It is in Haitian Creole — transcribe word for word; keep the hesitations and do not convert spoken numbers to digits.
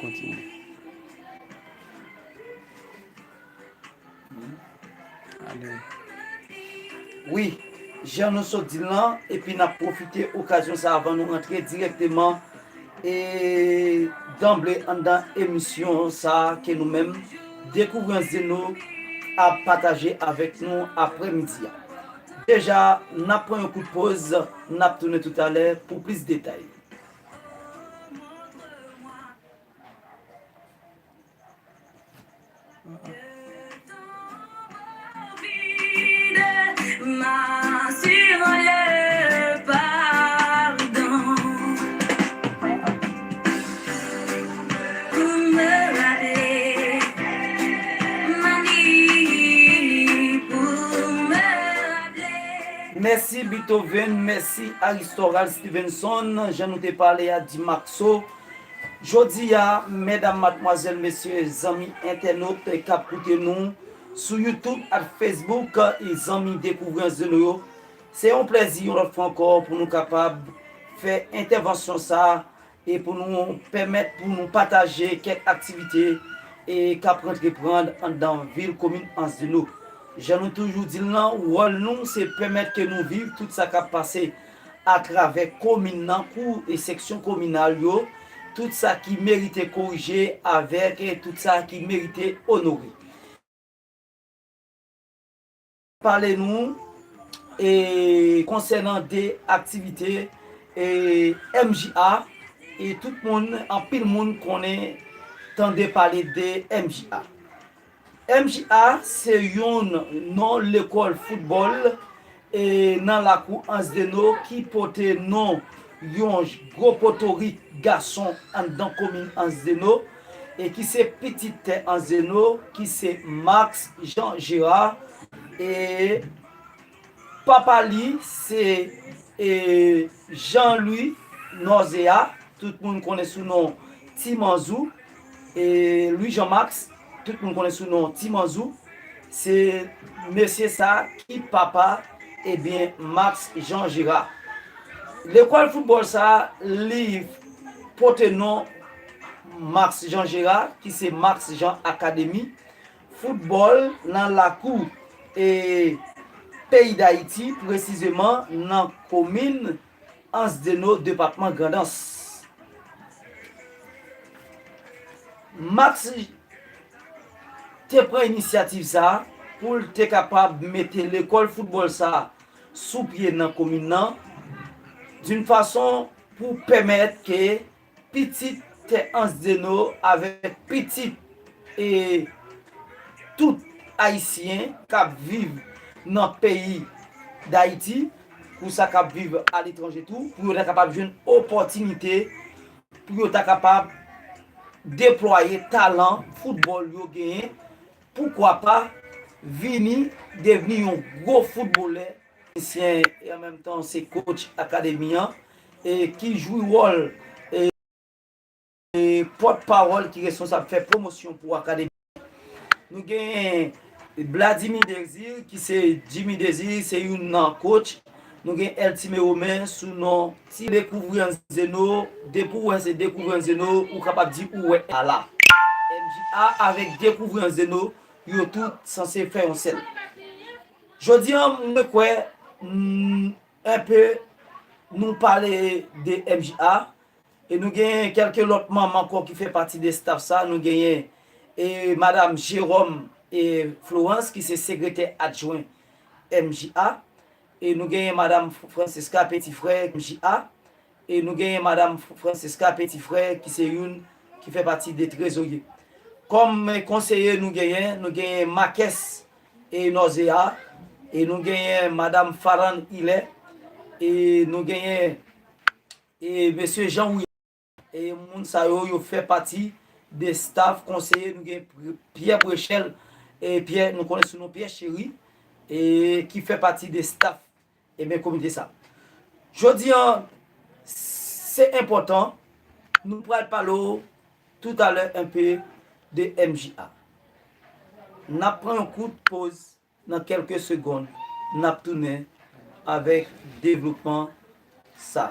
Kontinye. Ale. Wi, jan nou sot di l lan, epi n ap pwofite okazyon sa a avan nou rantre dirèkteman e danble anndan emisyon sa a ke nou menm, Dekouvri Anzdeno ap pataje avèk nou aprèmidi a. Deja, n ap pran yon kout poz, n ap tounen toutalè pou plis detay. Mèsi Beethoven, mèsi Aristoral Stevenson, jan nou te pale a di Maxo. Jodi a, medam, madmwazèl, mesye, zanmi entènot k ap koute nou sou YouTube ak Facebook, e zanmi Dekouvri Anzdeno yo, se yon plèzi yon lòt fwa ankò pou nou kapab fè entèvansyon sa a e pou nou pèmèt pou nou pataje kèk aktivite e k ap antreprann anndan vil komin Anzdeno. Jan nou toujou di l lan, wòl nou se pèmèt ke nou viv tout sa k ap pase atravè komin nan, kou e seksyon kominal yo, tout sa ki merite korije avèk tout sa ki merite onore. Pale nou e konsènan de aktivite e M J A, e tout moun, anpil moun konnen, tande pale de M J A. M J A se youn non lekòl foutbòl e nan lakou Anzdeno ki pote non yon gwo potorik gason anndan komin Anzdeno e ki se pitit tè Anzdeno ki se Max Jean Gérard e papa li se e Jean Louis Norzéa, tout moun konnen sou non Ti Manzou, e Louis Jean Max, tout moun konnen sou non Ti Manzou, se mesye sa ki papa, ebyen, Max Jean Gérard. Lekòl foutbòl sa, li pote non Max Jean Gérard, ki se Max Jean Academy, foutbòl nan lakou e peyi Dayiti, presizeman nan komin Anzdeno, depatman Grandans. Max te pran inisyativ sa a pou l te kapab mete lekòl foutbòl sa a sou pye nan komin nan, d'une façon pou pèmèt ke pitit tè Anzdeno avèk pitit e tout Ayisyen k ap viv nan peyi Dayiti, kou sa k ap viv aletranje tou, pou yo ta kapab jwenn opòtinite pou yo ta kapab deplwaye talan foutbòl yo genyen, poukwa pa vini devni yon gwo foutbolè, teknisyen e an menm tan se coach akademi an, e ki jwi wòl e, e pòtpawòl ki responsab fè pwomosyon pou akademi. Nou gen Vladimir Désir, ki se Jimmy Désir, se youn nan coach. Nou gen El Time Romain sou non Ti Dekouvri Anzdeno. Depi w wè se Dekouvri Anzdeno, ou kapab di ou wè a la. M J A avèk Dekouvri Anzdeno, yo tout sanse fè yon sèl. Jodi an, mwen kwè, mm, enpe nou pale de M J A, e nou genyen kèlke lòt manm ankò ki fè pati de staff sa. Nou genyen e madam Jérôme e Florence, ki se sekretè adjwen M J A, e nou genyen madam Francesca Petit Frère M J A, e nou genyen madam Francesca Petit Frère, ki se youn ki fè pati de trezorye. Kòm konseye nou genyen, nou genyen Makès e Nòzea, e nou genyen madam Faran Ilè, e nou genyen e mesye Jean Rouillard. E moun sa yo, yo fè pati de staff konseye. Nou gen Pr-, Pierre Brechel, e Pierre, nou konnen sou non Pierre Chéry, e ki fè pati de staff, ebyen, komite sa. Jodi an, se enpòtan, nou pral pale w toutalè enpe de M J A. N ap pran yon kout poz. Nan kèlke segonn, n ap tounen avèk devlopman sa.